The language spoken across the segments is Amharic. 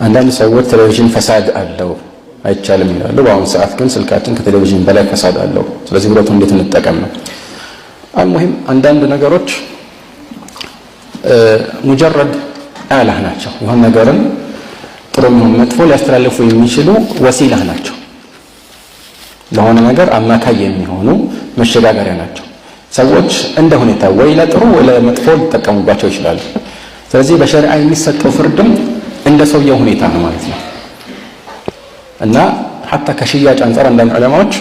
አንዳንድ ሰዎች ቴሌቪዥን ፈሳድ አለው አይቻልም ይላሉ። በአሁኑ ሰዓት ግን ስልካችን ከቴሌቪዥን በላይ ፈሳድ አለው። ስለዚህ ሁለቱን እንዴት እንጠቀም ነው። المهم አንዳንድ ነገሮች مجرد آلة ናቸው። የሆነ ነገርን ጥሩ ይሁን መጥፎ ሊያስተላልፉ የሚችሉ وسيلة ናቸው። ለሆነ ነገር አማካይ የሚሆኑ መሸጋገሪያ ናቸው። ሰዎች እንደ ሁኔታ ወይ ለጥሩ ወይ ለመጥፎ ሊጠቀሙባቸው ይችላሉ። ስለዚህ በሸሪዓ የሚሰጠው ፍርድም እንደ ሰውየው ሁኔታ ነው ማለት ነው። እና حتى ከሽያጭ አንጻር አንዳንድ ዑለማዎች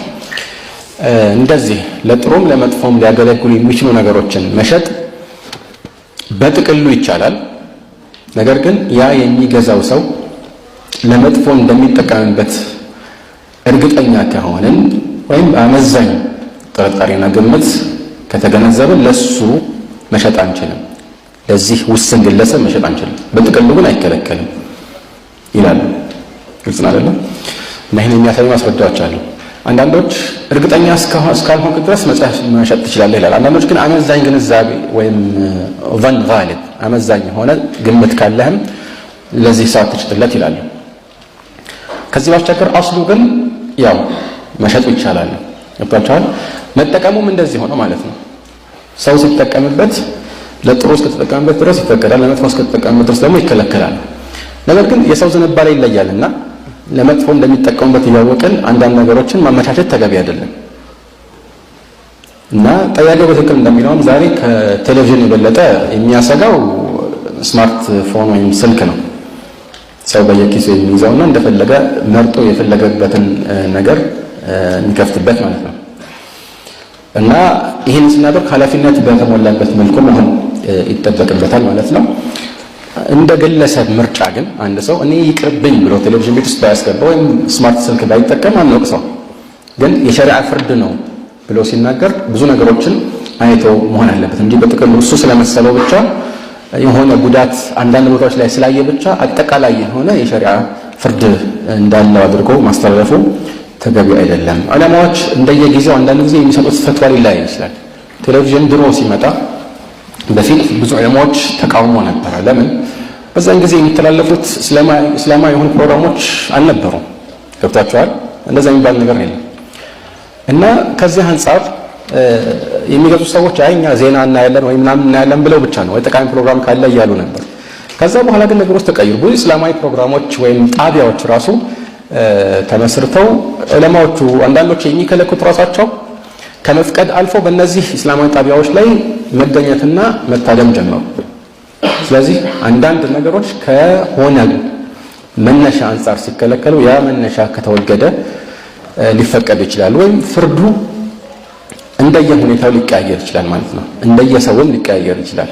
እንደዚህ ለጥሩም ለመጥፎም ሊያገለግሉ የሚችሉ ነገሮችን መሸጥ በጥቅሉ ይቻላል። ነገር ግን ያ የሚገዛው ሰው ለመጥፎ እንደሚጠቀምበት እርግጠኛ ከሆንን ወይም አመዛኝ ጥርጣሬና ግምት ከተገነዘብን ለሱ መሸጥ አንችልም። ለዚህ ውስን ግለሰብ መሸጥ አንችልም። በጥቅሉ ግን አይከለከልም ይላሉ። ግልጽ ነው አይደለም? እና ይህን የሚያሳዩ ማስረጃዎች አሉ። አንዳንዶች እርግጠኛ እስካልሆንክ ድረስ መሸጥ ትችላለህ ይላል። አንዳንዶች ግን አመዛኝ ግንዛቤ ወይም ظن غالب አመዛኝ የሆነ ግምት ካለህም ለዚህ ሰው አትሽጥለት ይላሉ። ከዚህ ባሻገር አስሉ ግን ያው መሸጡ ይቻላል። ገብቷቸዋል። መጠቀሙም እንደዚህ ሆኖ ማለት ነው። ሰው ሲጠቀምበት ለጥሩ እስከተጠቀምበት ድረስ ይፈቀዳል፣ ለመጥፎ እስከተጠቀምበት ድረስ ደግሞ ይከለከላል። ነገር ግን የሰው ዝንባሌ ይለያልና ለመጥፎ እንደሚጠቀሙበት እያወቅን አንዳንድ ነገሮችን ማመቻቸት ተገቢ አይደለም። እና ጠያቂው በትክክል እንደሚለውም ዛሬ ከቴሌቪዥን የበለጠ የሚያሰጋው ስማርት ፎን ወይም ስልክ ነው። ሰው በየኪሱ የሚይዘውና እንደፈለገ መርጦ የፈለገበትን ነገር የሚከፍትበት ማለት ነው። እና ይህን ስናደርግ ኃላፊነት በተሞላበት መልኩ መሆን ይጠበቅበታል ማለት ነው። እንደ ግለሰብ ምርጫ ግን አንድ ሰው እኔ ይቅርብኝ ብሎ ቴሌቪዥን ቤት ውስጥ ባያስገባ ወይም smart ስልክ ባይጠቀም አንወቅሰው። ግን የሸሪዓ ፍርድ ነው ብሎ ሲናገር ብዙ ነገሮችን አይቶ መሆን አለበት እንጂ በጥቅሉ እሱ ስለመሰለው ብቻ፣ የሆነ ጉዳት አንዳንድ ቦታዎች ላይ ስላየ ብቻ አጠቃላይ የሆነ የሸሪዓ ፍርድ እንዳለው አድርጎ ማስተላለፉ ተገቢ አይደለም። ዑለማዎች እንደየጊዜው አንዳንድ ጊዜ የሚሰጡት ፈትዋ ሊለያይ ይችላል። ቴሌቪዥን ድሮ ሲመጣ በፊት ብዙ ዑለማዎች ተቃውሞ ነበረ። ለምን? በዛን ጊዜ የሚተላለፉት እስላማዊ የሆኑ ፕሮግራሞች አልነበሩም። ገብቷቸዋል። እንደዛ የሚባል ነገር የለም። እና ከዚህ አንጻር የሚገዙ ሰዎች አይ እኛ ዜና እናያለን ወይ ምናምን እናያለን ብለው ብቻ ነው፣ ወይ ጠቃሚ ፕሮግራም ካለ እያሉ ነበር። ከዛ በኋላ ግን ነገሮች ተቀይሩ። ብዙ እስላማዊ ፕሮግራሞች ወይም ጣቢያዎች ራሱ ተመስርተው ዑለማዎቹ አንዳንዶች የሚከለክሉት ራሳቸው ከመፍቀድ አልፎ በእነዚህ እስላማዊ ጣቢያዎች ላይ መገኘትና መታደም ጀመሩ። ስለዚህ አንዳንድ ነገሮች ከሆነ መነሻ አንጻር ሲከለከሉ ያ መነሻ ከተወገደ ሊፈቀዱ ይችላሉ፣ ወይም ፍርዱ እንደየ ሁኔታው ሊቀያየር ይችላል ማለት ነው። እንደየሰውም ሊቀያየር ይችላል።